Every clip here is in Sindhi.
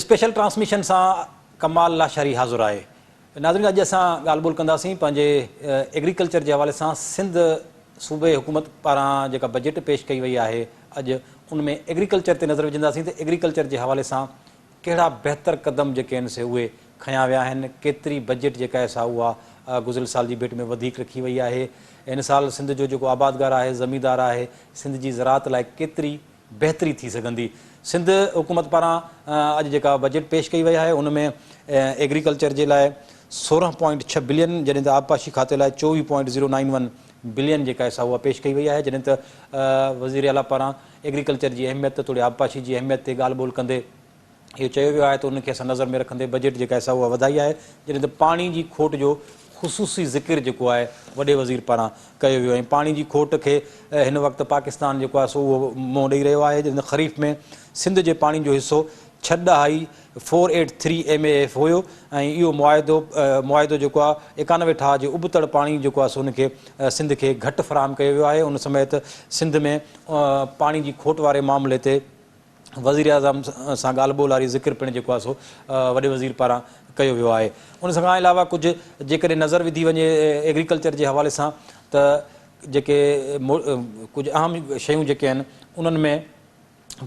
اسپيشل ٽرانسميشن سان ڪمال لاشاري حاضر آهي. ناظرين اڄ اسان ڳالهه ٻولهه ڪنداسين پنهنجي ايگريڪلچر جي حوالي سان سنڌ صوبي حڪومت پاران جيڪا بجيٽ پيش ڪئي وئي آهي اڄ ان ۾ ايگريڪلچر تي نظر وجهنداسين ته ايگريڪلچر جي حوالي سان ڪهڙا بهتر قدم جيڪي آهن سي اهي کنيا ويا آهن، ڪيتري بجيٽ جيڪا آهي سا اها گذريل سال جي ڀيٽ ۾ وڌيڪ رکي وئي آهي، هن سال سنڌ جو جيڪو آبادگار آهي، زميندار آهي، سنڌ جي زراعت لاء ڪيتري بهتري ٿي سگهندي. سنڌ حڪومت پاران اڄ جيڪا بجيٽ پيش ڪئي وئي آهي ان ۾ ايگريڪلچر جي لاء 16 پوائنٽ ڇهه بلين جڏهن ته آبپاشي کاتي لاء 24 point zero nine one billion جيڪا آهي سا اها پيش ڪئي وئي آهي جڏهن ته وزيراعليٰ پاران ايگريڪلچر جي اهميت توڙي آبپاشي جي اهميت تي ڳالهه ٻولهه ڪندي اهو چيو ويو آهي ته ان کي اسان نظر ۾ رکندي بجيٽ جيڪا آهي سا اها وڌائي آهي جڏهن ته پاڻي جي کوٽ جو خصوصي ذڪر جيڪو آهي وڏي وزير پاران ڪيو ويو ۽ پاڻي جي کوٽ کي هن وقت پاڪستان جيڪو آهي سو اهو منهن ڏئي رهيو آهي جڏهن ته خريف ۾ سنڌ جي پاڻي جو حصو ڇهه ڏهائي four eight three M A F هيو ۽ اهو معاهدو معاهدو جيڪو آهي 91 ٺاهه جي ابتڙ پاڻي جيڪو آهي سو ان کي سنڌ کي گهٽ فراهم ڪيو ويو آهي ان سميت سنڌ ۾ پاڻي جي کوٽ واري معاملي تي وزيراعظم سان ڳالهه ٻولهه واري ذڪر پڻ جيڪو آهي سو وڏي وزير پاران ڪيو ويو آهي ان کان علاوه ڪجهه جيڪڏهن نظر وڌي وڃي ايگريڪلچر جي حوالي سان ته جيڪي ڪجهه اهم شيون جيڪي آهن انهن ۾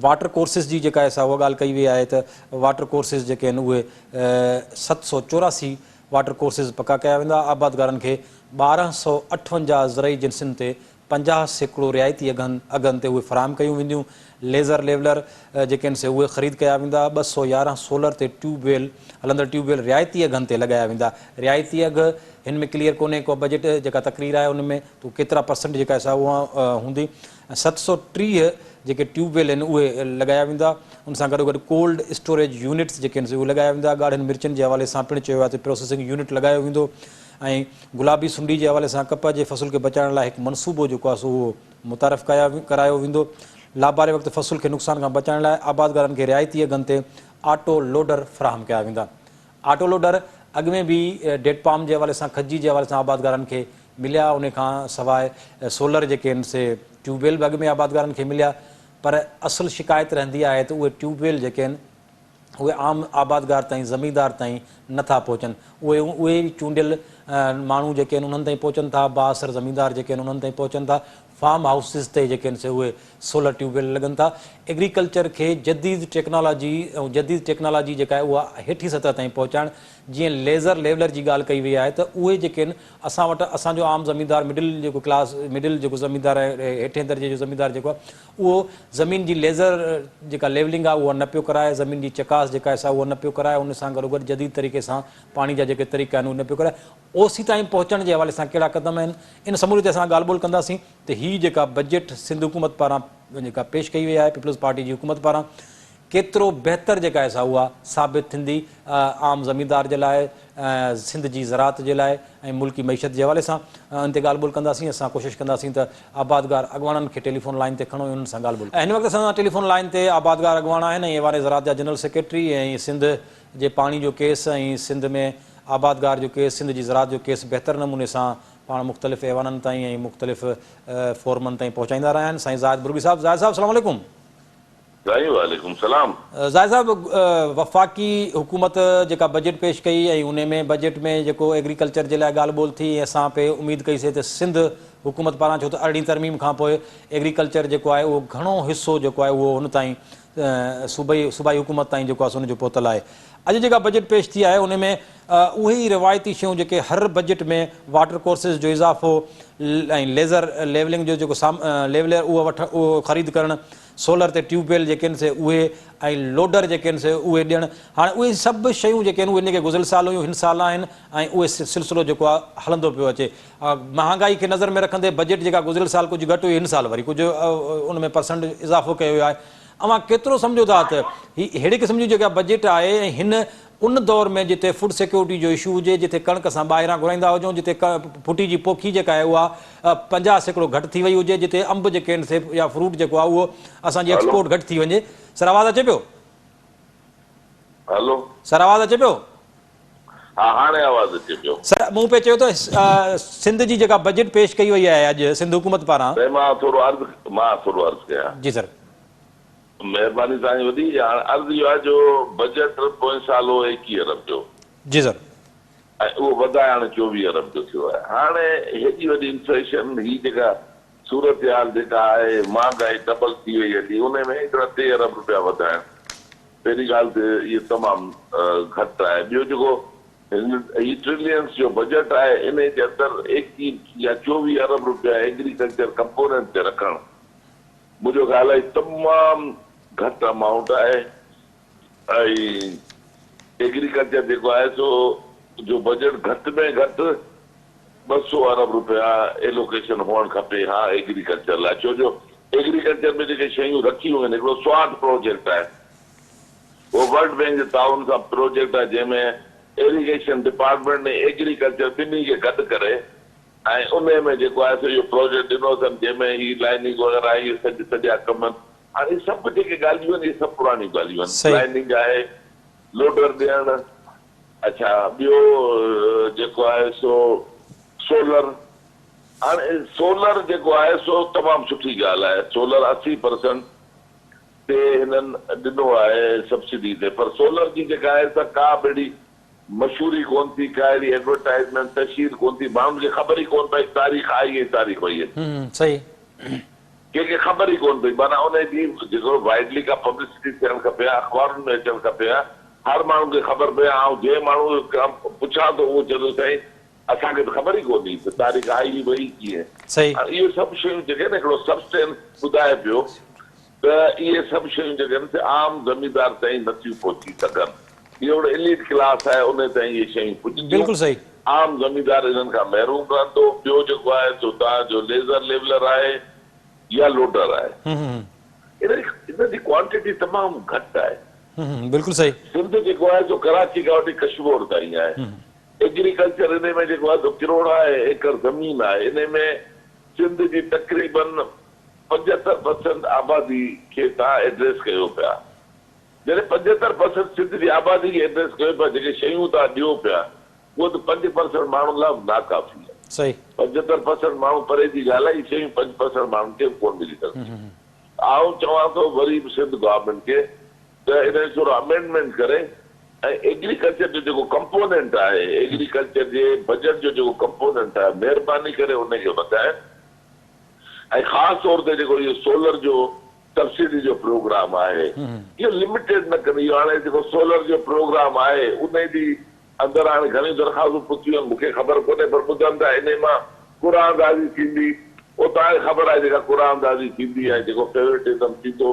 واٽر ڪورسز جي جيڪا آهي سا اها ڳالهه ڪئي وئي آهي ته واٽر ڪورسز جيڪي آهن اهي 784 واٽر ڪورسز پڪا ڪيا ويندا، آبادگارن کي 1258 زرعي جنسن تي 50% رعايتي اگهن اگهن تي اهي فراهم ڪيون وينديون، ليزر ليولر جيڪي آهن سي اهي خريد ڪيا ويندا، 211 سولر تي ٽيوب ويل هلندڙ ٽيوب ويل رعايتي اگهن تي لڳايا ويندا، رعايتي اگهه هن ۾ ڪليئر ڪونهي ڪو بجيٽ جيڪا تقرير آهي ان ۾ ته ڪيترا پرسنٽ جيڪا آهي سا اها هوندي. ۽ 730 جيڪي ٽيوب ويل آهن اهي لڳايا ويندا ان سان گڏوگڏ ڪولڊ اسٽوريج يونٽس جيڪي آهن سي اهي لڳايا ويندا ڳاڙهين مرچن جي حوالي سان پڻ چيو ويو آهي ته پروسيسنگ يونٽ لڳايو ويندو ۽ گلابي سنڊي جي حوالي سان ڪپهه جي فصل کي بچائڻ لاء هڪ منصوبو جيڪو آهي سو اهو متعارف ڪرايو ويندو لاباري وقت فصل کي نقصان کان بچائڻ لاء آبادگارن کي رعايتي اگهن تي آٽو لوڊر فراهم ڪيا ويندا آٽو لوڊر اڳ ۾ به ڊيٽ پام جي حوالي سان کجي جي حوالي سان آبادگارن کي مليا ان کان سواء سولر جيڪي آهن سي ٽيوب ويل به اڳ ۾ آبادگارن کي مليا پر اصل شڪايت رهندي آهي ته اهي ٽيوب ويل جيڪي آهن اهي عام آبادگار تائين زميندار تائين نه ٿا پهچن اهي اهي ئي چونڊيل ماڻهو جيڪي آهن انهن تائين پهچن ٿا بااثر زميندار جيڪي آهن انهن تائين پهچن ٿا فارم هائوسز تي جيڪي آهن سي اهي سولر ٽيوب ويل لڳن ٿا. ايگريڪلچر کي جديد ٽيڪنالاجي ۽ جديد ٽيڪنالاجي جيڪا آهي اها هيٺين سطح تائين پهچائڻ جيئن ليزر ليولر جي ڳالهه ڪئي وئي آهي ته اهي جيڪي آهن اسان وٽ اسان جو عام زميندار مڊل جيڪو ڪلاس مڊل جيڪو زميندار آهي هيٺين درجي جو زميندار جيڪو آهي اهو زمين جي ليزر جيڪا ليولنگ آهي اها نه پيو ڪرائي زمين جي چڪاس جيڪا آهي سا اها نه پيو ڪرائي ان سان گڏوگڏ جديد طريقي سان پاڻي جا جيڪي طريقا آهن اهي نه پيو ڪرائي اوسي تائين پهچڻ جي حوالي سان ڪهڙا قدم آهن ان سموري تي اسان ڳالهه ٻولهه ڪنداسين ته هي جيڪا بجيٽ سنڌ حڪومت پاران جيڪا پيش ڪئي وئي آهي پيپلز پارٽي جي حڪومت پاران ڪيترو بهتر جيڪا آهي سا اها ثابت ٿيندي عام زميندار جي لاء سنڌ جي زراعت جي لاء ۽ ملڪي معيشت جي حوالي سان ان تي ڳالهه ٻولهه ڪنداسين اسان ڪوشش ڪنداسين ته آبادگار اڳواڻن کي ٽيليفون لائين تي کڻو ۽ انهن سان ڳالهه ٻولهه هن وقت اسان سان ٽيليفون لائين تي آبادگار اڳواڻ آهن ۽ ايوان زراعت جا جنرل سيڪريٽري ۽ سنڌ جي پاڻي جو ڪيس ۽ سنڌ ۾ آبادگار جو ڪيس، سنڌ جي زراعت جو ڪيس بهتر نموني سان پاڻ مختلف ايوانن تائين ۽ مختلف فورمن تائين پهچائيندا رهيا آهن. سائين زاهد برگي صاحب، زاهد صاحب السلام عليڪم. سائين وعليڪم السلام. زاهد صاحب وفاقي حڪومت جيڪا بجيٽ پيش ڪئي ۽ انهي ۾ بجيٽ ۾ جيڪو ايگريڪلچر جي لاء ڳالهه ٻولهه ٿي ۽ اسان پئي اميد ڪئي سي ته سنڌ حڪومت پاران ڇو ته ارڙهين ترميم کان پوء ايگريڪلچر جيڪو آهي اهو گهڻو حصو جيڪو آهي اهو هن تائين صوبائي صوبائي حڪومت تائين جيڪو آهي سو ان جو پهتل آهي. اڄ جيڪا بجيٽ پيش ٿي آهي ان ۾ اهي ئي روايتي شيون جيڪي هر بجيٽ ۾ واٽر ڪورسز جو اضافو ۽ ليزر ليولنگ جو جيڪو سام ليولر اهو وٺ اهو خريد ڪرڻ سولر تي ٽيوب ويل جيڪي آهن سي اهي ۽ لوڊر جيڪي آهن سي اهي ڏيڻ هاڻي اهي سڀ شيون جيڪي آهن اهي جيڪي گذريل سال هيون هن سال آهن ۽ اهي سلسلو جيڪو آهي هلندو پيو اچي مهانگائي کي نظر ۾ رکندي بجيٽ جيڪا گذريل سال ڪجهه گهٽ هئي هن سال وري ڪجهه ان ۾ پرسنٽ اضافو ڪيو ويو آهي اوهان ڪيترو سمجهو ٿا ته هي ههڙي قسم جي جيڪا بجيٽ آهي ۽ هن ان دور ۾ جتي فوڊ سيڪيورٽي جو اشو هجي جتي ڪڻڪ اسان ٻاهران گهرائيندا هجون جتي ڦٽي جي پوکي جيڪا آهي اها 50% گهٽ ٿي وئي هجي جتي انب جيڪي آهن سي يا فروٽ جيڪو آهي اهو اسان جي ايڪسپورٽ گهٽ ٿي وڃي سر آواز اچي پيو؟ هلو. سر آواز اچي پيو؟ ها هاڻي آواز اچي پيو. سر مون پئي چيو ته سنڌ جي جيڪا بجيٽ پيش ڪئي وئي آهي اڄ سنڌ حڪومت پاران. سائين مان ٿورو عرض مان ٿورو عرض ڪيان. جي سر. مهرباني توهان جي وڏي. هاڻ عرض اهو آهي جو بجيٽ پوئين سال هو 21 ارب جو. جي سر. ۽ اهو وڌائي هاڻي 24 ارب جو ٿيو آهي. هاڻي هيڏي وڏي انفليشن هي جيڪا صورتحال جيڪا آهي مهانگائي ڊبل ٿي وئي هلي انهي ۾ هڪڙا ٽي ارب روپيا وڌائڻ پهرين ڳالهه ته اهو تمام گهٽ آهي ٻيو جيڪو هي ٽريلينس جو بجيٽ آهي انهي جي اندر 21 يا 24 ارب روپيا ايگريڪلچر ڪمپونينٽ تي رکڻ منهنجو خيال آهي تمام گهٽ امائونٽ آهي ۽ ايگريڪلچر جيڪو آهي سو جو بجيٽ گهٽ ۾ گهٽ 200 ارب روپيا ايلوڪيشن هئڻ کپي ها ايگريڪلچر لاء ڇو جو ايگريڪلچر ۾ جيڪي شيون رکيون آهن هڪڙو سواٽ پروجيڪٽ آهي اهو ورلڊ بينڪ جي تعاون سان پروجيڪٽ آهي جنهن ۾ ايريگيشن ڊپارٽمينٽ ۽ ايگريڪلچر ٻنهي کي گڏ ڪري ۽ انهي ۾ جيڪو آهي سو اهو پروجيڪٽ ڏنو اٿن جنهن ۾ هي لائننگ وغيره اهي سڄ سڄا ڪم آهن هاڻي هي سڀ جيڪي ڳالهيون آهن اهي سڀ پراڻيون ڳالهيون آهن لائننگ آهي لوڊر ڏيڻ اڇا ٻيو جيڪو آهي سو سولر هاڻي سولر جيڪو آهي سو تمام سٺي ڳالهه آهي سولر 80 پرسنٽ تي هنن ڏنو آهي سبسڊي تي پر سولر جي جيڪا آهي سا ڪا به اهڙي مشهوري ڪون ٿي ڪا اهڙي ايڊورٽائزمينٽ تشهير ڪون ٿي ماڻهن کي خبر ئي ڪون پئي تاريخ آئي ۽ تاريخ وئي. ڪنهن کي خبر ئي ڪونه پئي معنيٰ انهي جي جيڪو وائيڊلي ڪا پبلسٽي ٿيڻ کپي ها اخبارن ۾ اچڻ کپي ها هر ماڻهو کي خبر پئي ها آئون جنهن ماڻهو کان پڇان ٿو اهو چوندو سائين اسان کي ته خبر ئي ڪونهي ته تاريخ آئي وئي ڪيئن. هاڻي اهي سڀ شيون جيڪي آهن هڪڙو سبسٽينس ٻڌائي پيو ته اهي سڀ شيون جيڪي آهن سي عام زميندار تائين نٿيون پهچي سگهن اهو هڪڙو اليٽ ڪلاس آهي انهي تائين اهي شيون پڄنديون عام زميندار انهن کان محروم رهندو. ٻيو جيڪو آهي سو توهان جو ليزر ليولر آهي يا لوڊر آهي. ان جي ڪوانٽيٽي تمام گهٽ آهي. سنڌ جيڪو آهي سو ڪراچي کان وٺي ڪشمور تائين آهي. ايگريڪلچر انهي ۾ جيڪو آهي سو ڪروڙها ايڪڙ زمين آهي. انهي ۾ سنڌ جي تقريبن 75 پرسنٽ آبادي کي توهان ايڊريس ڪيو پيا. جڏهن 75 پرسنٽ سنڌ جي آبادي کي ايڊريس ڪيو پيا جيڪي شيون توهان ڏيو پيا اهو ته 5 پرسنٽ ماڻهن لاء به ناڪافي آهي. 75 پرسنٽ ماڻهو پري جي ڳالهه آهي، اهي شيون 5 پرسنٽ ماڻهن کي به ڪونه ملي سگهنديون. آئون چوان ٿو وري به سنڌ گورنمينٽ کي ته ان جو ٿورو امينڊمينٽ ڪري ۽ ايگريڪلچر جو جيڪو ڪمپونينٽ آهي، ايگريڪلچر جي بجيٽ جو جيڪو ڪمپونينٽ آهي، مهرباني ڪري ان کي وڌائين ۽ خاص طور تي جيڪو اهو سولر جو سبسڊي جو پروگرام آهي، اهو لميٽيڊ نه ڪن. اهو هاڻي جيڪو سولر جو پروگرام آهي، ان جي اندر هاڻي گهڻيون درخواستون پهتيون آهن، مون کي خبر ڪونهي پر ٻڌن ٿا انهي مان قرعه اندازي ٿيندي، اهو توهان کي خبر آهي جيڪا قرعه اندازي ٿيندي ۽ جيڪو فيورٽزم ٿيندو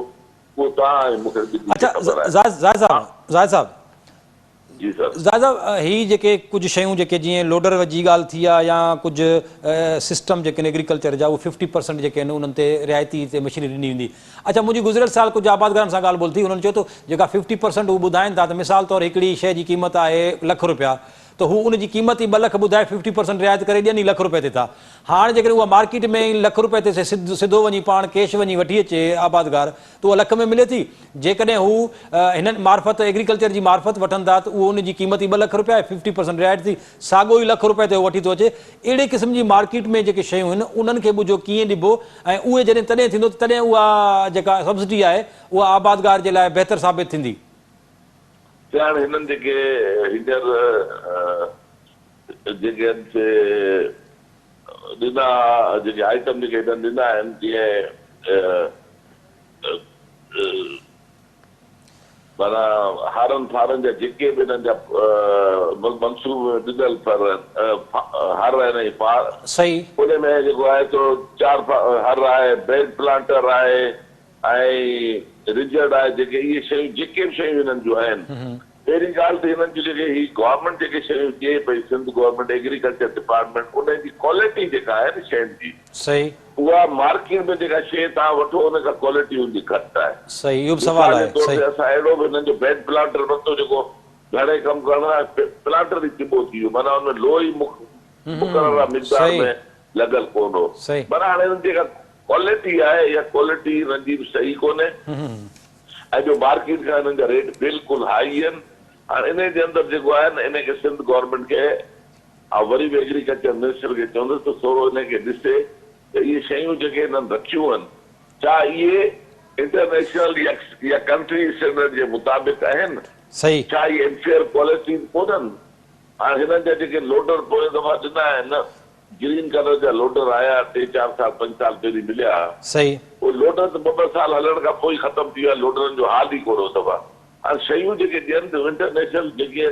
اهو توهان ۽ مون کي ٻنهي کي خبر آهي. اڇا زاهد صاحب زاهد صاحب جي سر. زاهد صاحب هي جيڪي ڪجهه شيون جيڪي جيئن لوڊر جي ڳالهه ٿي آهي يا ڪجهه سسٽم جيڪي آهن ايگريڪلچر جا اهي 50 پرسنٽ جيڪي آهن انهن تي رعايتي تي مشينري ڏني ويندي. اڇا منهنجي گذريل سال ڪجهه آبادگارن سان ڳالهه ٻولهه ٿي انهن چيو ته جيڪا 50 پرسنٽ هو ٻڌائين ٿا ته مثال طور هڪڙي شيء جي قيمت آهي لک روپيا ته هو ان جي قيمت ئي 2 لک ٻڌائي 50 پرسنٽ رعايت ڪري ڏين ئي لک روپئي تي ٿا هاڻ جيڪڏهن اها مارڪيٽ ۾ ئي لک روپئي تي سڌو وڃي پاڻ ڪيش وڃي وٺي اچي آبادگار ته اها لک ۾ ملي ٿي جيڪڏهن هو هنن معرفت ايگريڪلچر جي معرفت وٺن ٿا ته اهو ان جي قيمت ئي 2 لک روپيا آهي 50 پرسنٽ رعايت ٿي ساڳو ئي لک روپئي تي هو وٺي ٿو اچي اهڙي قسم جي مارڪيٽ ۾ جيڪي شيون آهن انهن کي ٻجهو ڪيئن ڏبو ۽ اهي جڏهن تڏهن ٿيندو ته تڏهن اها جيڪا سبسڊي آهي اها آبادگار جي لاء بهتر ثابت ٿيندي. سياڻ هنن جيڪي هينئر جيڪي آهن سي ڏنا جيڪي آئٽم جيڪي هنن ڏنا آهن جيئن معنيٰ هارن ڦارن جا جيڪي به هنن جا منصوبي ۾ ڏنل ڦر هر آهن ۽ ڦار ان ۾ جيڪو آهي سو چار هر آهي، بيڊ پلانٽر آهي ۽ رجرڊ آهي جيڪي اهي شيون جيڪي به شيون هنن جون آهن پهرين ڳالهه ته هنن جون جيڪي هي گورنمينٽ جيڪي شيون ڏئي پئي سنڌ گورنمينٽ ايگريڪلچر ڊپارٽمينٽ انهن جي ڪوالٽي جيڪا آهي نه شين جي اها مارڪيٽ ۾ جيڪا شيء توهان وٺو ان کان ڪوالٽي ان جي گهٽ آهي. اهو به سوال مثال جي آهي. طور تي اسان اهڙو به هنن جو بيڊ پلانٽر ورتو جيڪو گهڻي ڪم ڪرڻ لاء پلانٽر ئي چٻو ٿي ويو معنيٰ ان ۾ لوهه ئي مقرره مقدار ۾ لڳل ڪونه هو. معنيٰ هاڻي هنن جي جيڪا ڪوالٽي آهي اها ڪوالٽي هنن جي به صحيح ڪونهي ۽ ٻيو مارڪيٽ کان هنن جا ريٽ بلڪل هائي آهن. هاڻي انهي جي اندر جيڪو آهي نه انهي کي سنڌ گورنمينٽ کي آئون وري به ايگريڪلچر منسٽر کي چوندس ته ٿورو انهي کي ڏسي ته اهي شيون جيڪي هنن رکيون آهن ڇا اهي انٽرنيشنل يا يا ڪنٽري اسٽينڊرڊ جي مطابق آهن؟ صحيح. ڇا اهي انفيئر ڪوالٽي ڪونهن؟ هاڻ هنن جا جيڪي لوڊر پوئين دفعا ڏنا آهن نه گرين ڪلر جا لوڊر آيا ٽي چار سال پنج سال پهرين مليا ها. صحيح. اهي لوڊر ته ٻه ٻه سال هلڻ کان پوء ئي ختم ٿي ويا لوڊرن جو حال ئي ڪونه هو صفا. هاڻ شيون جيڪي ڏين ٿيون انٽرنيشنل جيڪي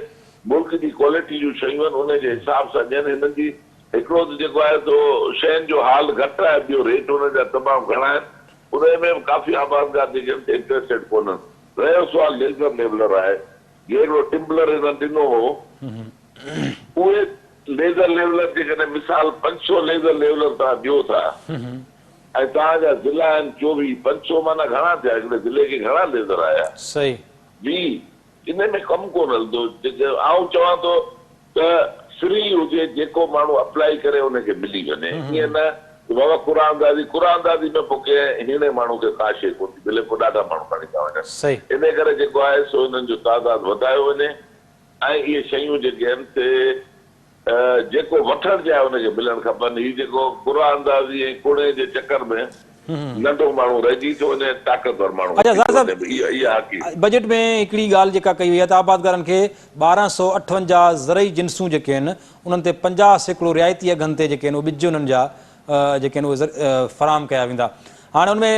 ملڪ جي ڪوالٽي جون شيون آهن انهي جي حساب سان ڏين هنن جي هڪڙو ته جيڪو آهي سو شين جو حال گهٽ آهي ٻيو ريٽ انهن جا تمام گهڻا آهن انهي ۾ به ڪافي آبادگار جيڪي آهن سي انٽريسٽيڊ ڪونهن. رهيو سوال ليزر ليولر آهي جيئن هڪڙو ٽمبلر هنن ڏنو هو اهي ليزر ليولر جيڪڏهن مثال 500 ليزر ليولر توهان ڏيو ٿا ۽ توهان جا ضلعا آهن 24 500 معنيٰ گهڻا ٿيا هڪڙي ضلعي کي گهڻا ليزر آيا؟ صحيح. 20 انهي ۾ ڪم ڪونه هلندو آئون چوان ٿو ته فري هجي جيڪو ماڻهو اپلائي ڪري ان کي ملي وڃي ائين نه ته بابا قرعه اندازي قرعه اندازي ۾ پوء ڪنهن هيڻي ماڻهو کي ڪا شيء ڪونه ٿي ملي پوء ڏاڍا ماڻهو کڻي ٿا وڃن صحيح. انهي ڪري جيڪو آهي سو انهن جو تعداد وڌايو وڃي ۽ اهي شيون جيڪي آهن سي جيڪو وٺڻ چاهي ان کي ملڻ کپن. هي جيڪو قرعه اندازي ۽ ڪڻي جي چڪر ۾ ننڍو ماڻهو رهجي ٿو وڃي ۽ طاقتور ماڻهو اڇا وٺي زاهد ٿو صاحب وڃي. اها حقيقت. بجيٽ ۾ هڪڙي ڳالهه جيڪا ڪئي وئي آهي ته آبادگارن کي 1258 زرعي جنسون جيڪي آهن انهن تي 50% رعايتي اگهن تي جيڪي آهن اهي ٻج انهن جا جيڪي آهن اهي فراهم ڪيا ويندا. هاڻي ان ۾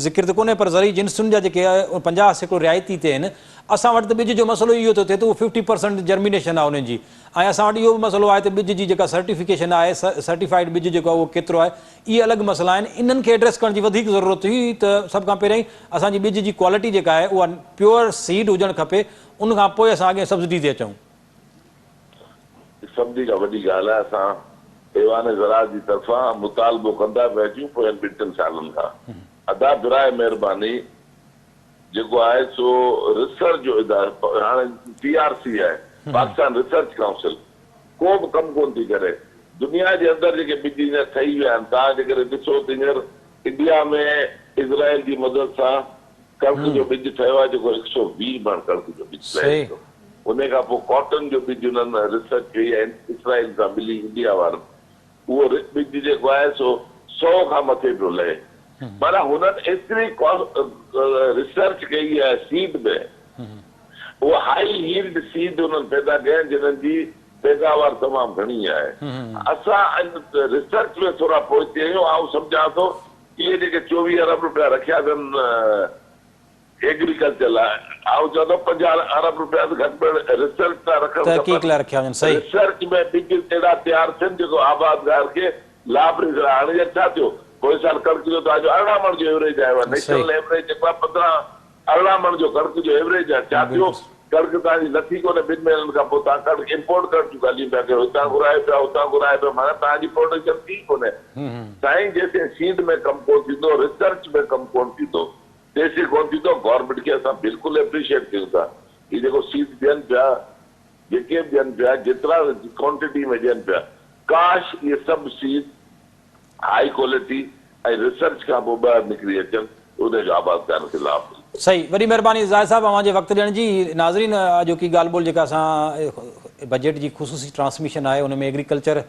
ذڪر ته ڪونهي پر زرعي جنسن جا جيڪي 50% رعايتي تي آهن. اسان وٽ ته ٻج جو مسئلو ئي اهو ٿو ٿئي ته اهو ففٽي پرسنٽ جرمينيشن آهي انهن جي ۽ اسان وٽ اهو به مسئلو آهي ته ٻج جي جيڪا سرٽيفڪيشن آهي سرٽيفائيڊ ٻج جيڪو آهي اهو ڪيترو آهي اهي الڳ مسئلا آهن انهن کي ايڊريس ڪرڻ جي وڌيڪ ضرورت هئي ته سڀ کان پهريائين اسان جي ٻج جي ڪوالٽي جيڪا آهي اها پيور سيڊ هجڻ کپي ان کان پوء اسان اڳئين سبسڊي تي اچون. سڀني کان وڏي ڳالهه آهي اسان ايوان زراعت جي طرفان مطالبو ڪندا پيا اچون پوين ٻن ٽن سالن کان ادا براء مهرباني جيڪو آهي سو ريسرچ جو ادارو هاڻي پي آر سي آهي پاڪستان ريسرچ ڪائونسل ڪو به ڪم ڪونه ٿي ڪري دنيا جي اندر جيڪي ٻج هينئر ٺهي ويا آهن توهان جيڪڏهن ڏسو ته هينئر انڊيا ۾ اسرائيل جي مدد سان ڪڻڪ جو ٻج ٺهيو آهي جيڪو 120 مڻ ڪڻڪ جو ٻج لهي ٿو انهي کان پوء ڪاٽن جو ٻج انهن ريسرچ ڪئي آهي اسرائيل سان ملي انڊيا وارن اهو ٻج جيڪو آهي سو سئو کان مٿي پيو لهي. معنيٰ هنن ايتري ريسرچ ڪئي آهي سيڊ ۾ اهو هائي ييلڊ سيڊ انهن پيدا ڪيا آهن جنھن جي پيداوار تمام گهڻي آهي. اسان ان ريسرچ ۾ ٿورا پوئتي آهيون. آئون سمجهان ٿو اهي جيڪي 24 ارب روپيا رکيا اٿن ايگريڪلچر لاء آئون چوان ٿو 50 ارب روپيا ته گهٽ ۾ گهٽ ريسرچ لاء رکڻ تحقيق کپن. لاء رکيا وڃن صحيح. ريسرچ ۾ ٻج اهڙا تيار ٿين جيڪو آبادگار کي لاڀ ڏئي سگهن. هاڻي يار ڇا ٿيو پوئين سال ڪڻڪ جو توهان جو 18 مڻ جو ايوريج آيو آهي صحيح. نيشنل ايوريج جيڪو آهي 15 18 مڻ جو ڪڻڪ جو ايوريج آهي ڇا ٿيو بلڪل. ڪڻڪ توهان جي لٿي ڪونهي ٻن مهينن کان پوء توهان ڪڻڪ امپورٽ ڪرڻ جون ڳالهيون پيا ڪيو هتان گهرايو پيا هتان گهرايو پيا معنيٰ توهان جي پروڊڪشن ٿي ئي ڪونهي. سائين جيسين سيڊ ۾ ڪم ڪونه ٿيندو ريسرچ ۾ ڪم ڪونه ٿيندو تيسين ڪونه ٿيندو گورنمينٽ کي اسان بلڪل اپريشيٽ ڪيون ٿا هي جيڪو سيڊ ڏين پيا جيڪي به ڏين پيا جيترا ڪوانٽٽي ۾ ڏين پيا ڪاش اهي سڀ سيڊ هائي ڪوالٽي ۽ ريسرچ کان پوء ٻاهر نڪري اچن ته انهي جو آبادگارن کي لاڀ ملندو. صحيح وڏي مهرباني زاهد صاحب اوهان جي وقت ڏيڻ جي ناظرين اڄوڪي ڳالهه ٻولهه جيڪا اسان بجيٽ جي خصوصي ٽرانسميشن آهي ان ۾ ايگريڪلچر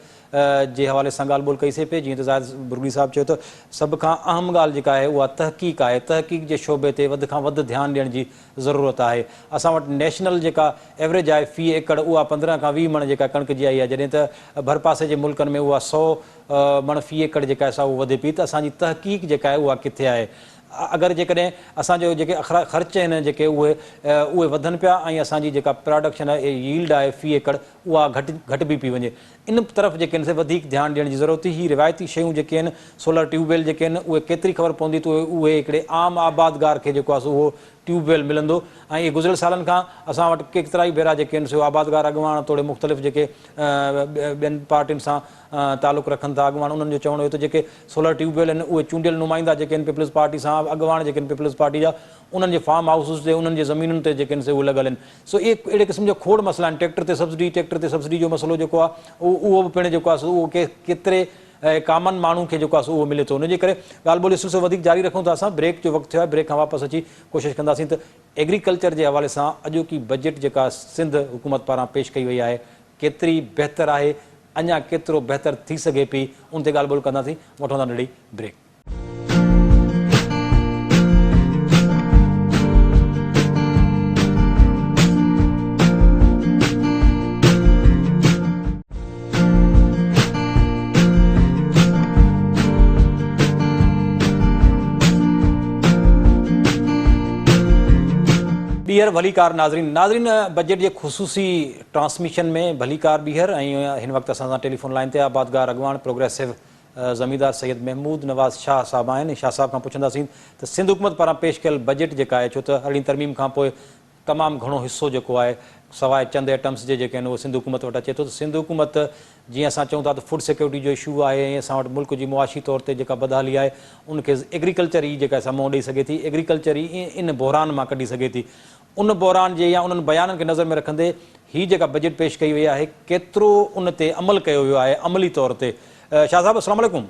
جي حوالي سان ڳالهه ٻولهه ڪئي سي پئي جيئن ته زاهد برگڙي صاحب چيو ته سڀ کان اهم ڳالهه جيڪا آهي اها تحقيق آهي تحقيق جي شعبي تي وڌ کان وڌ ڌيان ڏيڻ جي ضرورت آهي اسان وٽ نيشنل جيڪا ايوريج آهي في ايڪڙ اها 15 کان 20 مڻ جيڪا ڪڻڪ جي آئي آهي جڏهن ته ڀرپاسي جي ملڪن ۾ اها 100 مڻ في ايڪڙ جيڪا آهي سا اهو وڌي پئي ته اسان جي تحقيق جيڪا آهي اها ڪٿي آهي اگر جيڪڏهن اسان جو جيڪي خرچ آهن جيڪي اهي اهي وڌن پيا ۽ اسان جي جيڪا پراڊڪشن آهي ييلڊ آهي في ايڪڙ اها گهٽ گهٽبي پئي وڃي ان طرف جيڪي آهن سي وڌيڪ ڌيان ڏيڻ جي ضرورت هي روايتي شيون جيڪي آهن سولر ٽيوب ويل جيڪي آهن اهي ڪيتري خبر پوندي ته اهي هڪڙي عام آبادگار کي جيڪو آهي سو اهو ٽيوب ويل ملندو ۽ اهي گذريل سالن کان اسان وٽ ڪيترائي ڀيرا جيڪي آهن سو آبادگار اڳواڻ توڙي مختلف جيڪي ٻين پارٽين سان تعلق رکن ٿا اڳواڻ انهن جو چوڻ هيو ته جيڪي سولر ٽيوب ويل آهن اهي چونڊيل نمائندا جيڪي آهن پيپلز پارٽي سان اڳواڻ جيڪي آهن پيپلز پارٽي جا انهن جي فارم هائوسز تي انهن جي زمينن تي جيڪي آهن سي اهي لڳل آهن سو اهي اهڙي قسم جا کوڙ مسئلا آهن ٽريڪٽر تي سبسڊي ٽريڪٽر تي سبسڊي جو مسئلو جيڪو آهي اهو به پڻ جيڪو آهي سو اهو ڪيتري ڪامن ماڻهو کي جيڪو آهي سو اهو ملي ٿو ان جي ڪري ڳالهه ٻولهه جو سلسلو وڌيڪ جاري رکون ٿا اسان بريڪ جو وقت ٿيو آهي بريڪ کان واپس اچي ڪوشش ڪنداسين ته ايگريڪلچر جي حوالي سان اڄوڪي بجيٽ جيڪا سنڌ حڪومت پاران پيش ڪئي وئي آهي ڪيتري بهتر آهي اڃا ڪيترو بهتر ٿي سگهي پئي ان تي ڳالهه ٻولهه ڪنداسين وٺون ٿا ننڍڙي بريڪ. ٻيهر ڀليڪار ناظرين. ناظرين بجيٽ جي خصوصي ٽرانسميشن ۾ ڀليڪار ٻيهر ۽ هن وقت اسان سان ٽيليفون لائين تي آبادگار اڳواڻ پروگريسو زميندار سيد محمود نواز شاهه صاحب آهن ۽ شاهه صاحب کان پڇنداسين ته سنڌ حڪومت پاران پيش ڪيل بجيٽ جيڪا آهي ڇو ته ارڙهين ترميم کان پوء تمام گهڻو حصو جيڪو آهي سواء چند ائٽمس جي جيڪي آهن اهي سنڌ حڪومت وٽ اچي ٿو ته سنڌ حڪومت جيئن اسان چئون ٿا ته فوڊ سيڪيورٽي جو اشو آهي ۽ اسان وٽ ملڪ جي معاشي طور تي جيڪا بدحالي آهي ان کي ايگريڪلچر ئي جيڪا سا منهن ڏئي سگهي ٿي ايگريڪلچر ئي ان بحران مان ڪڍي سگهي ٿي ان بحران جي يا انهن بيانن کي نظر ۾ رکندي هي جيڪا بجيٽ پيش ڪئي وئي آهي ڪيترو ان تي عمل ڪيو ويو آهي عملي طور تي شاهه صاحب السلام عليڪم.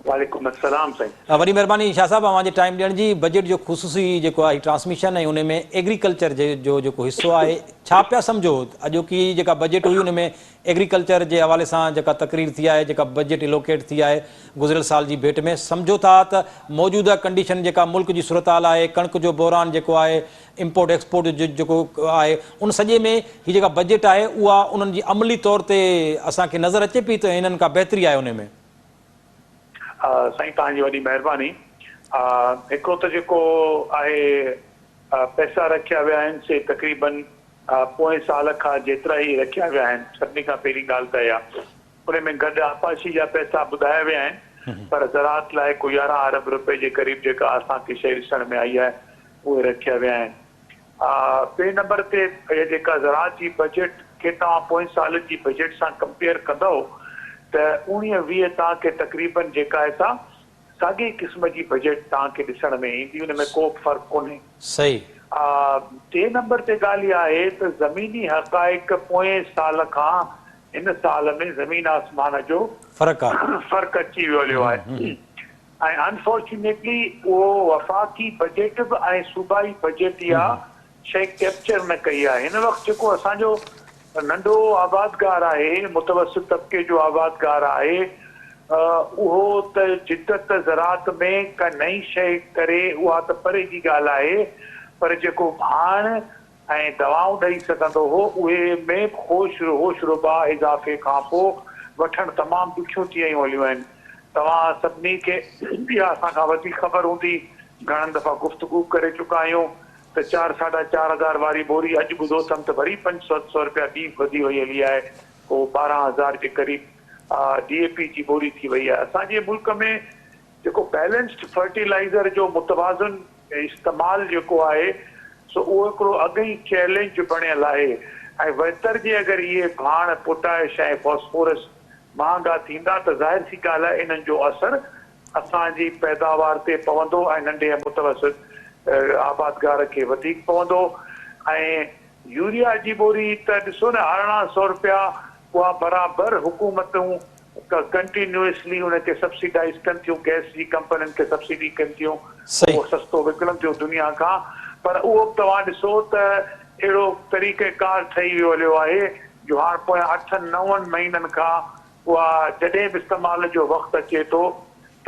وعليڪم السلام سائين. وڏي مهرباني شاهه صاحب اوهان جي ٽائيم ڏيڻ جي بجيٽ جو خصوصي جيڪو آهي ٽرانسميشن ۽ ان ۾ ايگريڪلچر جي جو جيڪو حصو آهي ڇا پيا سمجهو اڄوڪي جيڪا بجيٽ هئي ان ۾ ايگريڪلچر جي حوالي سان جيڪا تقرير ٿي آهي جيڪا بجيٽ الوڪيٽ ٿي آهي گذريل سال جي ڀيٽ ۾ سمجهو ٿا ته موجوده ڪنڊيشن جيڪا ملڪ جي صورتحال آهي ڪڻڪ جو بحران جيڪو آهي امپورٽ ايڪسپورٽ جو جيڪو آهي ان سڄي ۾ هي جيڪا بجيٽ آهي اها انهن جي عملي طور تي اسان کي نظر اچي پئي ته هنن ڪا بهتري آهي ان ۾. سائين توهان جي وڏي مهرباني. هڪڙو ته جيڪو آهي پئسا رکيا ويا آهن سي تقريبن پوئين سال کان جيترا ئي رکيا ويا آهن سڀني کان پهرين ڳالهه ته اها ان ۾ گڏ آبپاشي جا پئسا ٻڌايا ويا آهن پر زراعت لاء ڪو 11 ارب رپئي جي قريب جيڪا اسان کي شيء ڏسڻ ۾ آئي آهي اهي رکيا ويا آهن. ٻئي نمبر تي اها جيڪا زراعت جي بجيٽ کي توهان پوئين سال جي بجيٽ سان ڪمپيئر ڪندؤ ته اوڻيهه 20 توهان کي تقريبن جيڪا آهي سا ساڳئي قسم جي بجيٽ توهان کي ڏسڻ ۾ ايندي ان ۾ ڪو به فرق ڪونهي. صحيح. ٽئين نمبر تي ڳالهه اها آهي ته زميني حقائق پوئين سال کان هن سال ۾ زمين آسمان جو فرق آهي. فرق اچي ويو هليو آهي. ۽ انفارچونيٽلي اهو وفاقي بجيٽ به ۽ صوبائي بجيٽ اها شيء ڪيپچر نه ڪئي آهي. هن وقت جيڪو اسان جو ننڍو آبادگار آهي، متوسط طبقي جو آبادگار آهي، اهو ته جدت زراعت ۾ ڪا نئين شيء ڪري اها ته پري جي ڳالهه آهي پر جيڪو ڀاڻ ۽ دوائون ڏئي سگهندو هو، اهي ۾ به هوش هوش ربا اضافي کان پوء وٺڻ تمام ڏکيون ٿي ويون هليون آهن. توهان سڀني کي اها اسان کان وڌيڪ خبر هوندي، گهڻن دفعا گفتگو به ڪري چڪا آهيون ته چار ساڍا 4000 واري ٻوري اڄ ٻڌو اٿم ته وري پنج ست سئو رپيا ٻي به وڌي وئي هلي آهي، ڪو 12,000 جي قريب ڊي اي پي جي ٻوري ٿي وئي آهي. اسان جي ملڪ ۾ جيڪو بيلنسڊ فرٽيلائيزر جو متوازن استعمال جيڪو آهي سو اهو هڪڙو اڳ ئي چئلينج بڻيل آهي ۽ ويتر جي اگر اهي ڀاڻ، پوٽاش ۽ فاسفورس مهانگا ٿيندا ته ظاهر سي ڳالهه آهي انهن جو اثر اسان جي پيداوار تي پوندو ۽ ننڍي ۽ متوسط آبادگار کي وڌيڪ پوندو ۽ يوريا جي ٻوري ته ڏسو نه 1800 رپيا اها برابر حڪومتون ڪنٽينيوسلي ان کي سبسيڊائيز ڪن ٿيون گئس جي ڪمپنين کي سبسڊي ڪن ٿيون اهو سستو وڪڻن ٿيون دنيا کان پر اهو به توهان ڏسو ته اهڙو طريقه ڪار ٺهي ويو هليو آهي جو هاڻ پويان اٺن نون مهينن کان اها جڏهن به استعمال جو وقت اچي ٿو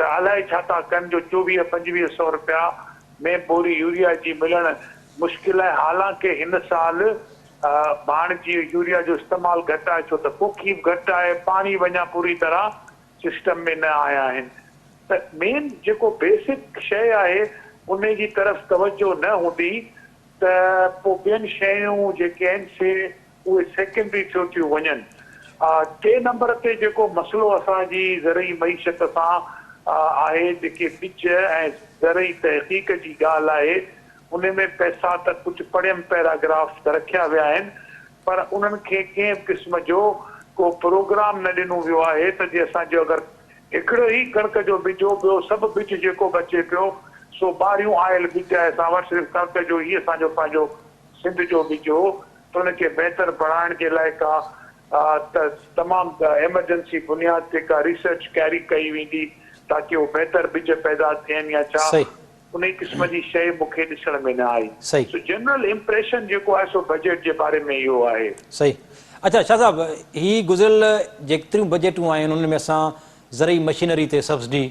ته الائي ڇا ٿا ڪن جو 24 25 سئو رپيا ۾ ٻوري يوريا جي ملڻ مشڪل آهي حالانڪه هن سال ڀاڻ جي يوريا جو استعمال گهٽ آهي ڇو ته پوکي به گهٽ آهي پاڻي به اڃا پوري طرح سسٽم ۾ نه آيا آهن ته مين جيڪو بيسڪ شيء آهي انهي جي طرف توجه نه هوندي ته پوء ٻين شيون جيڪي آهن سي اهي سيڪنڊري ٿيو ٿيون وڃن. ٽئين نمبر تي جيڪو مسئلو اسان جي زرعي معيشت سان آهي جيڪي ٻج ۽ زرعي تحقيق جي ڳالهه آهي انهي ۾ پئسا ته ڪجهه پڙهيم پيراگراف ته رکيا ويا آهن پر انهن کي ڪنهن به قسم جو ڪو پروگرام نه ڏنو ويو آهي ته جي اسان جو اگر هڪڙو ئي ڪڻڪ جو ٻج هو ٻيو سڀ ٻج جيڪو به اچي پيو سو ٻاهريون آيل ٻج آهي اسان وٽ صرف ڪڻڪ جو ئي اسان جو پنهنجو سنڌ جو ٻج هو ته ان کي بهتر بڻائڻ جي لاء ڪا ته تمام ايمرجنسي بنياد تي ڪا ريسرچ ڪيري ڪئي ويندي تاڪي اهو بهتر ٻج پيدا ٿين يا ڇا انهي قسم جي شيء مون کي ڏسڻ ۾ نه آئي. سو جنرل امپريشن جيڪو آهي سو بجيٽ جي باري ۾ اهو آهي. صحيح. اڇا شاهه صاحب هي گذريل جيتريون بجيٽون آيون آهن انهن ۾ اسان زرعي مشينري تي سبسڊي،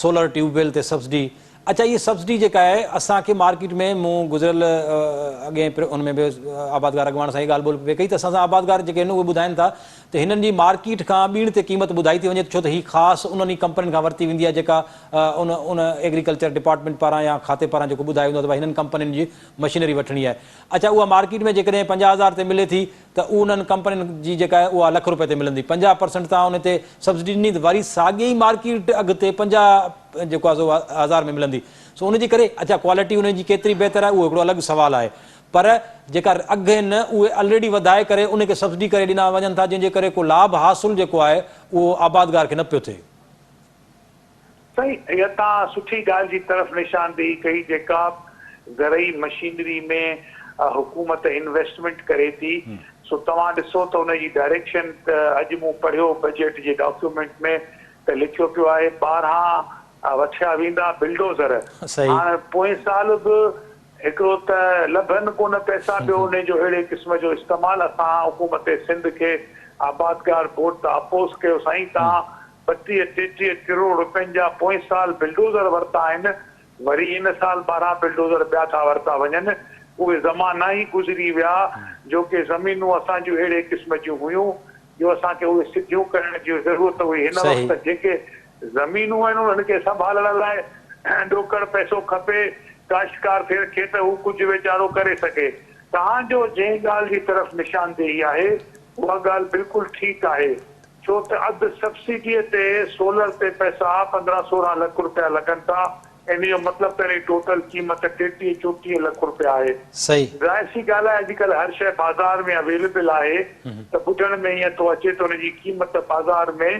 سولر ٽيوب ويل تي سبسڊي اڇا هي سبسڊي جيڪا آهي اسان کي مارڪيٽ ۾ مون گذريل اڳئين ان ۾ به آبادگار اڳواڻ سان هي ڳالهه ٻولهه پئي ڪئي ته اسان سان آبادگار جيڪي آهن اهي ٻڌائين ٿا ته هنن جي مارڪيٽ کان ٻيڻ تي قيمت ٻڌائي ٿي وڃي ڇو ته هي خاص انهن ئي ڪمپنين کان ورتي ويندي آهي جيڪا ان ان ايگريڪلچر ڊپارٽمينٽ پاران يا کاتي پاران جيڪو ٻڌايو ويندو آهي ته ڀائي هنن ڪمپنين جي مشينري وٺڻي آهي اڇا اها مارڪيٽ ۾ جيڪڏهن 50 هزار تي ملي ٿي ته انهن ڪمپنين جي جيڪا آهي اها لک روپئي تي ملندي، 50 پرسنٽ تان ان تي سبسڊي ڏني ته وري ساڳي ئي مارڪيٽ اگهه تي 50 جيڪو آهي سو هزار ۾ ملندي سو ان جي ڪري اڇا ڪوالٽي ان جي ڪيتري بهتر آهي اهو هڪڙو الڳ سوال آهي پر جيڪا اگهه آهن اهي الريڊي وڌائي ڪري ان کي سبسڊي ڪري ڏنا وڃن ٿا جنهن جي ڪري ڪو لاڀ حاصل جيڪو آهي اهو آبادگار کي نه پيو ٿئي. سائين اها توهان سٺي ڳالهه جي طرف نشاندهي ڪئي جيڪا زرعي مشينري ۾ حڪومت انويسٽمينٽ ڪري ٿي سو توهان ڏسو ته ان جي ڊائريڪشن ته اڄ مون پڙهيو بجيٽ جي ڊاڪيومينٽ ۾ ته لکيو پيو آهي 12 وٺيا ويندا بلڊوزر هاڻ پوئين سال به هڪڙو ته لڀن ڪونه پئسا ٻيو انهي جو اهڙي قسم جو استعمال اسان حڪومت سنڌ کي آبادگار بورڊ ته اپوز ڪيو سائين توهان 32 33 ڪروڙ روپين جا پوئين سال بلڊوزر ورتا آهن وري هن سال 12 بلڊوزر ٻيا ٿا ورتا وڃن اهي زمانا ئي گذري ويا جو ڪي زمينون اسان جون اهڙي قسم جون هيون جو اسان کي اهي سڌيون ڪرڻ جي ضرورت هئي هن وقت جيڪي زمينون آهن انهن کي سنڀالڻ لاء ڏوڪڙ پئسو کپي، ڪاشتڪار ٿي رکي ته هو ڪجهه ويچارو ڪري سگهي. توهان جو جنهن ڳالهه جي طرف نشاندهي آهي اها ڳالهه بلڪل ٺيڪ آهي ڇو ته اڌ سبسڊيء تي سولر تي پئسا 15 16 لک روپيا لڳن ٿا ان جو مطلب ته ان جي ٽوٽل قيمت 33 34 لک روپيا آهي. ظاهر سي ڳالهه آهي اڄڪلهه هر شيء بازار ۾ اويليبل آهي ته ٻڌڻ ۾ ائين ٿو اچي ته ان جي قيمت بازار ۾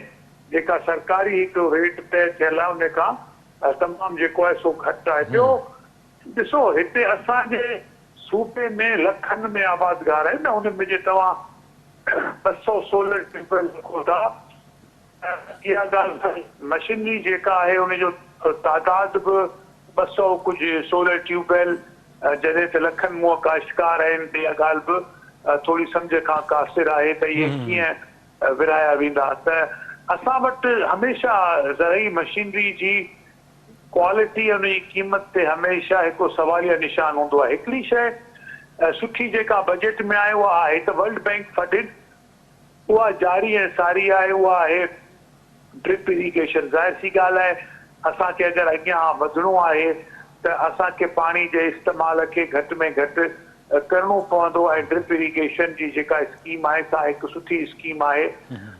جيڪا سرڪاري هڪڙو ريٽ طئي ٿيل آهي ان کان تمام جيڪو آهي سو گهٽ آهي. ٻيو ڏسو هتي اسان جي صوبي ۾ لکن ۾ آبادگار آهن نه ان ۾ جي توهان 200 سولر ٽيوب ويل رکو ٿا ته اها ڳالهه مشينري جيڪا آهي ان جو تعداد به 200 ڪجهه سولر ٽيوب ويل جڏهن ته لکن منهن ڪاشتڪار آهن ته اها ڳالهه به ٿوري سمجهه کان قاصر آهي ته اهي ڪيئن ورهايا ويندا ته اسان وٽ هميشه زرعي مشينري جي ڪوالٽي ۽ ان جي قيمت تي هميشه هڪ سواليه نشان هوندو آهي. هڪڙي شيء سٺي جيڪا بجيٽ ۾ آهي اها آهي ته ورلڊ بئنڪ فنڊڊ اها جاري ۽ ساري آهي اها آهي ڊرپ اريگيشن ظاهر سي ڳالهه آهي اسان کي اگر اڳيان وڌڻو آهي ته اسان کي پاڻي جي استعمال کي گهٽ ۾ گهٽ ڪرڻو پوندو ۽ ڊرپ اريگيشن جي جيڪا اسڪيم آهي سا هڪ سٺي اسڪيم آهي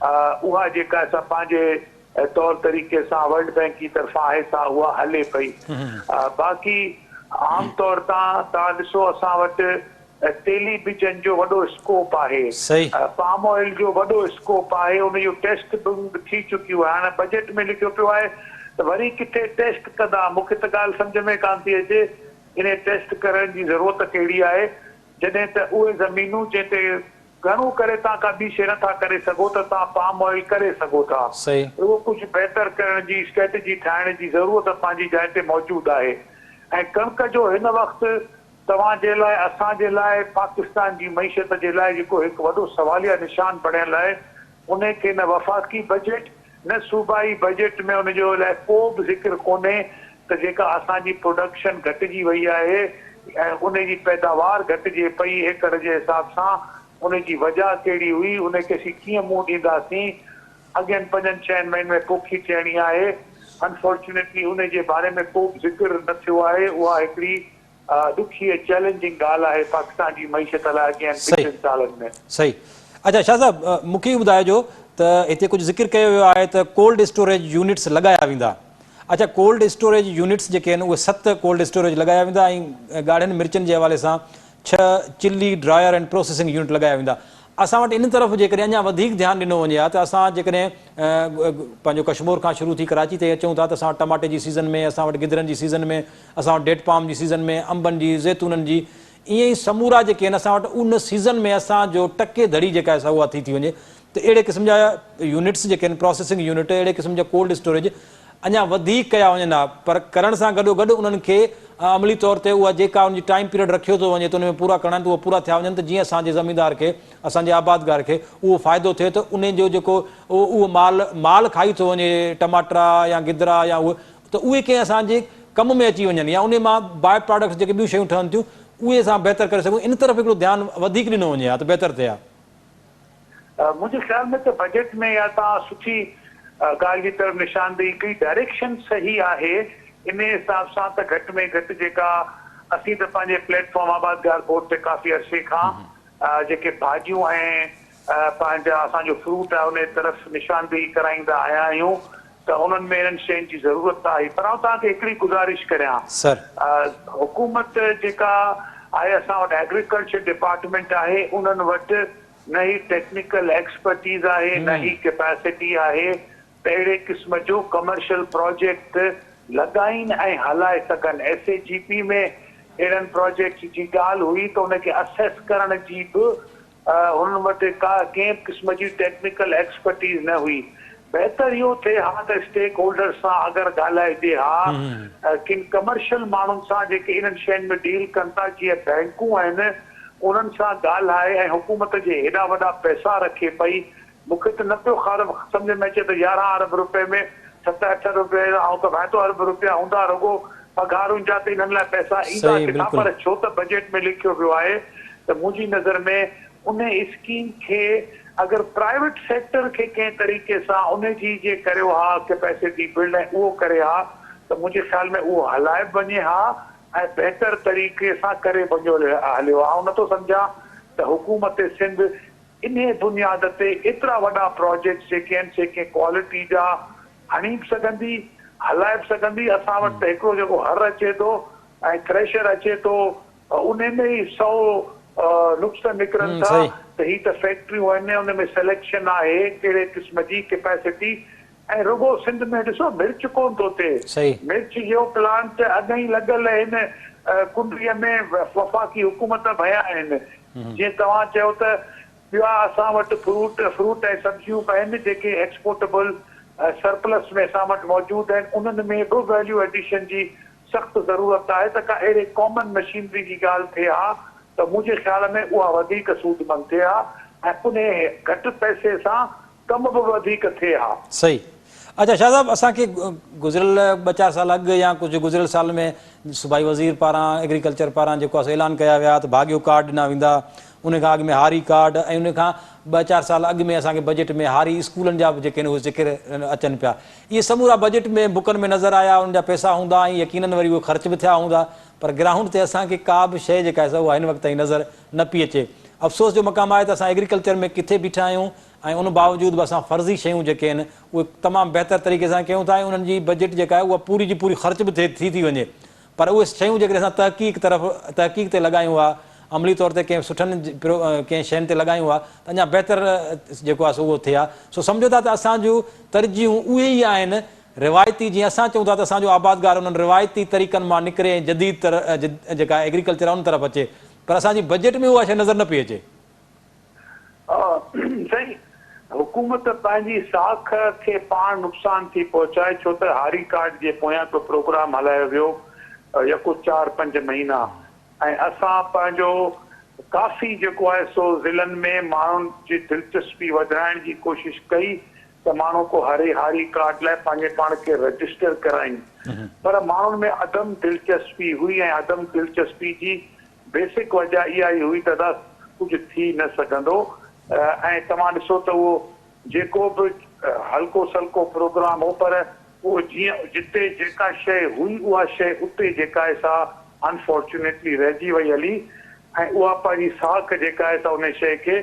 اها جيڪا سا پنهنجي طور طريقي سان ورلڊ بئنڪ جي طرفان آهي سا اها هلي پئي باقي عام طور تان توهان ڏسو اسان وٽ تيلي ٻجن جو وڏو اسڪوپ آهي پام آئل جو وڏو اسڪوپ آهي ان جو ٽيسٽ به ٿي چڪيون آهي هاڻي بجيٽ ۾ لکيو پيو آهي ته وري ڪٿي ٽيسٽ ڪندا مون کي ته ڳالهه سمجهه ۾ ڪانه ٿي اچي انهي ٽيسٽ ڪرڻ جي ضرورت ڪهڙي آهي جڏهن ته اهي زمينون جنهن تي گهڻو ڪري توهان ڪا ٻي شيء نٿا ڪري سگهو ته توهان پام آئل ڪري سگهو ٿا. رڳو ڪجهه بهتر ڪرڻ جي اسٽريٽجي ٺاهڻ جي ضرورت پنهنجي جاء تي موجود آهي ۽ ڪڻڪ جو هن وقت توهان جي لاء اسان جي لاء پاڪستان جي معيشت جي لاء جيڪو هڪ وڏو سواليه نشان بڻيل آهي انهي کي نه وفاقي بجيٽ نه صوبائي بجيٽ ۾ ان جو لاء ڪو به ذڪر ڪونهي ته جيڪا اسان جي پروڊڪشن گهٽجي وئي آهي ۽ ان جي پيداوار گهٽجي پئي ايڪڙ جي حساب سان ان جي وجهه ڪهڙي هئي ان کي اسين ڪيئن منهن ڏينداسين اڳين پنجن ڇهن مهينن ۾ پوکي ٿيڻي آهي انفارچونيٽلي ان جي باري ۾ ڪو به ذڪر نه ٿيو آهي اها هڪڙي ڏکي ۽ چئلينجنگ ڳالهه آهي پاڪستان جي معيشت لاء اڳين ٻن ٽن سالن ۾. صحيح اڇا شاهه صاحب مون کي اهو ٻڌائجو ته هتي ڪجهه ذڪر ڪيو ويو آهي ته ڪولڊ اسٽوريج يونٽس لڳايا ويندا اڇا ڪولڊ اسٽوريج يونٽس جيڪي آهن اهي 7 ڪولڊ اسٽوريج لڳايا ويندا ۽ ڳاڙهين مرچن جي حوالي سان 6 chilli dryer and processing unit لڳايا ويندا اسان وٽ ان طرف جيڪڏهن اڃا وڌيڪ ڌيان ڏنو وڃي ها ته اسان جيڪڏهن پنهنجو ڪشمور کان شروع ٿي ڪراچي تائين اچون ٿا ته اسان وٽ ٽماٽي جي سيزن ۾ اسان وٽ گدرن جي سيزن ۾ اسان وٽ ڊيٽ پام جي سيزن ۾ انبن جي زيتونن جي ائين ئي سمورا جيڪي آهن اسان وٽ ان سيزن ۾ اسان جو ٽڪي ڌڙي جيڪا آهي سا اها ٿي ٿي وڃي ته اهڙي قسم جا يونٽس جيڪي آهن پراسيسنگ يونٽ اهڙي قسم جا ڪولڊ اسٽوريج اڃا وڌيڪ ڪيا وڃن ها پر ڪرڻ سان گڏو گڏ انهن کي عملي طور تي اها جيڪا ان جي ٽائيم پيريڊ رکيو ٿو وڃي ته ان ۾ پورا ڪرڻا آهن ته اهي پورا ٿيا وڃن ته جيئن اسان جي زميندار کي اسان جي آبادگار کي اهو فائدو ٿئي ته ان جو جيڪو اهو مال مال کائي ٿو وڃي ٽماٽرا يا گدرا يا اهي ته اهي ڪنهن اسان جي ڪم ۾ اچي وڃن يا انهي مان باء پراڊڪٽس جيڪي ٻيون شيون ٺهن ٿيون اهي اسان بهتر ڪري سگهون ان طرف هڪڙو ڌيان وڌيڪ ڏنو وڃي ها ته بهتر ٿئي ها. منهنجي خيال ۾ ته بجيٽ ۾ اها توهان سٺي ڳالهه جي طرف نشاندهي ڪئي، ڊائريڪشن صحيح آهي، انهي حساب سان ته گهٽ ۾ گهٽ جيڪا اسين ته پنهنجي پليٽ فارم آبادگار بورڊ تي ڪافي عرصي کان جيڪي ڀاڄيون ۽ پنهنجا اسان جو فروٽ آهي انهي طرف نشاندهي ڪرائيندا آيا آهيون ته انهن ۾ انهن شين جي ضرورت آهي پر آئون توهان کي هڪڙي گذارش ڪريان سر. حڪومت جيڪا آهي اسان وٽ ايگريڪلچر ڊپارٽمينٽ آهي انهن وٽ نه هي ٽيڪنيڪل ايڪسپرٽيز آهي نه هي ڪيپاسٽي آهي ته اهڙي قسم جو ڪمرشل پراجيڪٽ لڳائين ۽ هلائي سگهن. ايس اي جي پي ۾ اهڙن پراجيڪٽس جي ڳالهه هئي ته ان کي اسيس ڪرڻ جي به هنن وٽ ڪا ڪنهن به قسم جي ٽيڪنيڪل ايڪسپرٽيز نه هئي. بهتر اهو ٿئي ها ته اسٽيڪ هولڊرز سان اگر ڳالهائجي ها، ڪن ڪمرشل ماڻهن سان جيڪي انهن شين ۾ ڊيل ڪن ٿا جيئن بئنڪون آهن انهن سان ڳالهائي ۽ حڪومت جي هيڏا وڏا پئسا رکي پئي مون کي ته نه پيو سمجهه ۾ اچي ته 11 ارب رپئي ۾ ست اٺ رپئي آئون ته ڀائتو ارب رپيا هوندا رڳو پگهارن جا ته انهن لاء پئسا ايندا صحيح ڪٿان بلڪل. پر ڇو ته بجيٽ ۾ لکيو ويو آهي ته منهنجي نظر ۾ انهي اسڪيم کي اگر پرائيويٽ سيڪٽر کي ڪنهن طريقي سان انهي جي جي ڪريو ها ڪيپيسٽي بلڊ ۽ اهو ڪري ها ته منهنجي خيال ۾ اهو هلائي به وڃي ها ۽ بهتر طريقي سان ڪري وڃيو هليو ها آئون نٿو سمجهان ته حڪومت سنڌ انهي بنياد تي ايترا وڏا پراجيڪٽس جيڪي آهن سي ڪنهن ڪوالٽي جا هڻي به سگهندي، هلائي به سگهندي، اسان وٽ ته هڪڙو جيڪو هر اچي ٿو ۽ ٿريشر اچي ٿو انهي ۾ ئي سئو نقص نڪرن ٿا ته هي ته فيڪٽريون آهن ان ۾ سليڪشن آهي ڪهڙي قسم جي ڪيپيسٽي ۽ رڳو سنڌ ۾ ڏسو مرچ ڪونه ٿو ٿئي مرچ جو پلانٽ اڳ ئي لڳل آهن ڪنڊري ۾ وفاقي حڪومت ڀيا آهن جيئن توهان چيو ته ٻيا اسان وٽ فروٽ فروٽ ۽ سبزيون به آهن جيڪي ايڪسپورٽبل سرپلس ۾ اسان وٽ موجود آهن انهن ۾ به ويليو ايڊيشن جي سخت ضرورت آهي ته ڪا اهڙي ڪامن مشينري جي ڳالهه ٿئي ها ته منهنجي خيال ۾ اها وڌيڪ سودمند ٿئي ها ۽ انهي گهٽ پئسي سان ڪم به وڌيڪ ٿئي ها. صحيح. اڇا شاهه صاحب اسان کي گذريل ٻه چار سال اڳ يا ڪجهه گذريل سال ۾ صوبائي وزير پاران ايگريڪلچر پاران جيڪو آهي سو اعلان ڪيا ويا ته ڀاڳيو ڪارڊ ڏنا ويندا ان کان اڳ ۾ هاري ڪارڊ ۽ ان کان ٻه چار سال اڳ ۾ اسان کي بجيٽ ۾ هاري اسڪولن جا به جيڪي آهن اهي ذڪر اچن پيا اهي سمورا بجيٽ ۾ بڪن ۾ نظر آيا انهن جا پئسا هوندا ۽ يقينن وري اهي خرچ به ٿيا هوندا پر گرائونڊ تي اسان کي ڪا به شيء جيڪا آهي سا اها هن وقت تائين نظر نه پئي اچي افسوس جو مقام آهي ته اسان ايگريڪلچر ۾ ڪٿي بيٺا آهيون ۽ ان باوجود به اسان فرضي شيون جيڪي آهن اهي تمام بهتر طريقي سان ڪيون ٿا ۽ انهن جي بجيٽ جيڪا آهي اها پوري جي پوري خرچ به ٿئي ٿي ٿي وڃي پر اهي شيون جيڪڏهن اسان تحقيق طرف تحقيق تي لڳايون ها عملي طور تي ڪنهن سٺن ڪنهن شين تي لڳايون ها ته اڃا بهتر جيڪو آهي سو اهو ٿئي ها سو سمجهو ٿا ته اسان جون ترجيحون اهي ئي آهن روايتي جيئن اسان چئون ٿا ته اسان جو آبادگار انهن روايتي طريقن مان نڪري ۽ جديد جيڪا ايگريڪلچر آهي ان طرف اچي پر اسان جي بجيٽ ۾ اها شيء نظر نه پئي اچي. سائين حڪومت پنهنجي ساک کي پاڻ نقصان ٿي پهچائي ڇو ته هاري ڪارڊ جي پويان ڪو پروگرام هلايو ويو يڪو چار پنج مهينا ۽ اسان پنهنجو ڪافي جيڪو آهي سو ضلعن ۾ ماڻهن جي دلچسپي وڌرائڻ جي ڪوشش ڪئي ته ماڻهو ڪو هاري هاري ڪارڊ لاء پنهنجي پاڻ کي رجسٽر ڪرائين پر ماڻهن ۾ عدم دلچسپي هئي ۽ عدم دلچسپي جي بيسڪ وجه اها ئي هئي ته ادا ڪجهه ٿي نه سگهندو ۽ توهان ڏسو ته اهو جيڪو به هلڪو سلڪو پروگرام هو پر اهو جيئن جتي جيڪا شيء هئي اها شيء اتي جيڪا آهي سا انفارچونيٽلي رهجي وئي هلي ۽ اها پنهنجي ساک جيڪا آهي سا ان شيء کي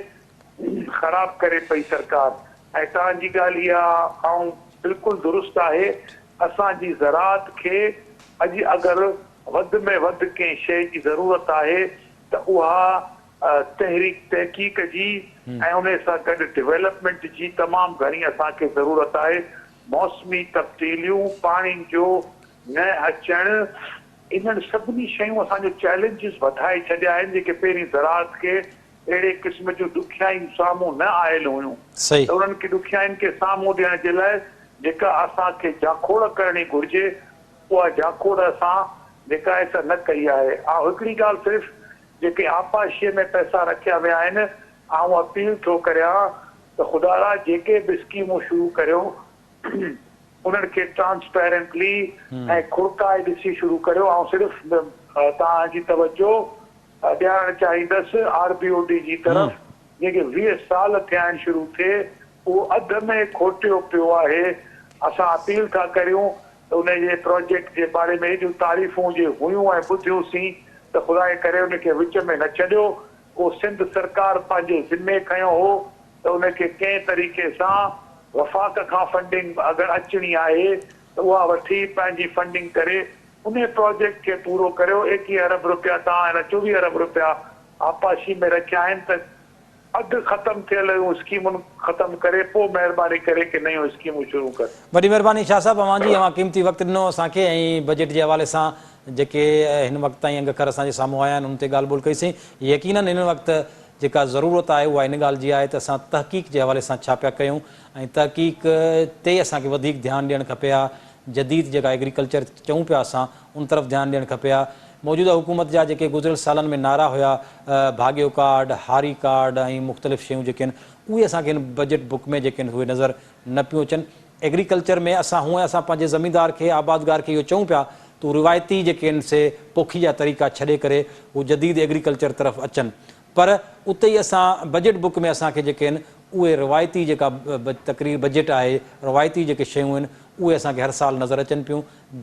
خراب ڪري پئي سرڪار ۽ توهان جي ڳالهه اها آئون بلڪل درست آهي اسان جي زراعت کي اڄ اگر وڌ ۾ وڌ ڪنهن شيء جي ضرورت آهي ته اها تحريڪ تحقيق جي ۽ انهي سان گڏ ڊويلپمينٽ جي تمام گهڻي اسان کي ضرورت آهي. موسمي تبديليون، پاڻين جو نه اچڻ، انهن سڀني شيون اسان جو چئلينجز وڌائي ڇڏيا آهن جيڪي پهرين زراعت کي اهڙي قسم جون ڏکيائيون سامهون نه آيل هيون ته انهن کي ڏکيائين کي سامهون ڏيڻ جي لاء جيڪا اسان کي جاکوڙ ڪرڻي گهرجي اها جاکوڙ اسان جيڪا آهي سا نه ڪئي آهي. آئون هڪڙي ڳالهه صرف جيڪي آبپاشيء ۾ پئسا رکيا ويا آهن آئون اپيل ٿو ڪريان ته خدارا جيڪي به اسڪيمون شروع ڪريو. انهن کي ٽرانسپيرنٽلي ۽ کڙڪائي ڏسي شروع ڪريو. آئون صرف توهان جي توجهه ڏيارڻ چاهيندس آر بي او ڊي جي طرف جنهن کي 20 سال ٿيا آهن شروع ٿئي اهو اڌ ۾ کوٽيو پيو آهي. اسان اپيل ٿا ڪريون ته ان جي پراجيڪٽ جي باري ۾ ايڏيون تعريفون جي هيون ۽ ٻڌيون سين ته خدا جي ڪري ان کي وچ ۾ نه ڇڏيو. اهو سنڌ سرڪار پنهنجي ذمي کنيو هو ته ان کي ڪنهن طريقي سان وفاق کان فنڊنگ اگر اچڻي آهي ته اها وٺي پنهنجي فنڊنگ ڪري انهي پراجيڪٽ کي پورو ڪريو. 21 ارب رپيا توهان هن 24 ارب رپيا آبپاشي ۾ رکيا آهن ته اڌ ختم ٿيل اهيون اسڪيمون ختم ڪري پوء مهرباني ڪري ڪي نيون اسڪيمون شروع ڪر. وڏي مهرباني شاهه صاحب اوهان جي اوهان قيمتي وقت ڏنو اسان کي ۽ بجيٽ جي حوالي سان جيڪي هن وقت تائين انگ اکر اسان جي سامهون آيا آهن ان تي ڳالهه ٻولهه ڪئي سين يقينن هن وقت جيڪا ضرورت آهي اها ان ڳالهه جي آهي ته اسان تحقيق جي حوالي سان ڇا پيا ڪيون ۽ تحقيق تي اسان کي وڌيڪ ڌيان ڏيڻ کپي ها جديد جيڪا ايگريڪلچر چئون پيا اسان ان طرف ڌيان ڏيڻ کپي ها موجوده حڪومت جا جيڪي گذريل سالن ۾ نعرا هيا ڀاڳيو ڪارڊ، هاري ڪارڊ ۽ مختلف شيون جيڪي آهن اهي اسان کي هن بجيٽ بڪ ۾ جيڪي آهن اهي نظر نه پيون اچن. ايگريڪلچر ۾ اسان هونئن اسان پنهنجي زميندار کي آبادگار کي اهو چئون پيا ته هو روايتي جيڪي آهن سي پوکي جا طريقا ڇڏي ڪري هو جديد ايگريڪلچر طرف اچن پر اتي ئي اسان بجيٽ بڪ ۾ اسان کي جيڪي آهن اهي روايتي جيڪا تقرير بجيٽ آهي روايتي جيڪي شيون آهن اهي اسان کي هر سال نظر اچن پيون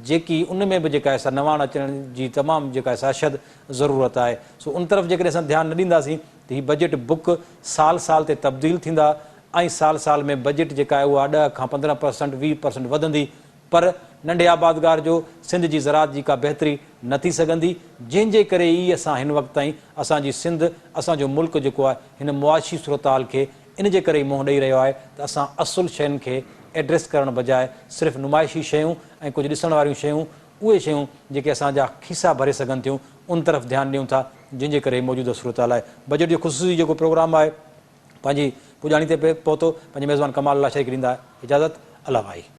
جيڪي ان ۾ به جيڪا آهي سا نواڻ اچڻ جي تمام جيڪا آهي سا اشد ضرورت آهي سو ان طرف جيڪڏهن اسان ڌيان نه ڏينداسين ته هي بجيٽ بڪ سال سال تي تبديل ٿيندا ۽ سال سال ۾ بجيٽ جيڪا آهي اها 10 کان 15 پرسنٽ 20 پرسنٽ وڌندي پر ننڍي آبادگار جو سنڌ جي زراعت جي ڪا بهتري نه ٿي سگهندي جنهن جي ڪري ئي اسان هن وقت تائين اسان جي سنڌ اسان جو ملڪ جيڪو آهي هن معاشي صورتحال کي ان جي ڪري ئي منهن ڏئي رهيو آهي ته اسان اصل شين کي ايڊريس ڪرڻ بجاء صرف نمائشي شيون ۽ ڪجهه ڏسڻ واريون شيون اهي شيون جيڪي اسان جا کيسا ڀري سگهن ٿيون ان طرف ڌيان ڏيون ٿا جنهن جي ڪري هي موجوده صورتحال آهي. بجيٽ جو خصوصي جيڪو پروگرام آهي پنهنجي پڄاڻي تي پهتو. پنهنجي ميزبان ڪمال الله شريڪ ڏيندا اجازت. الله واهي.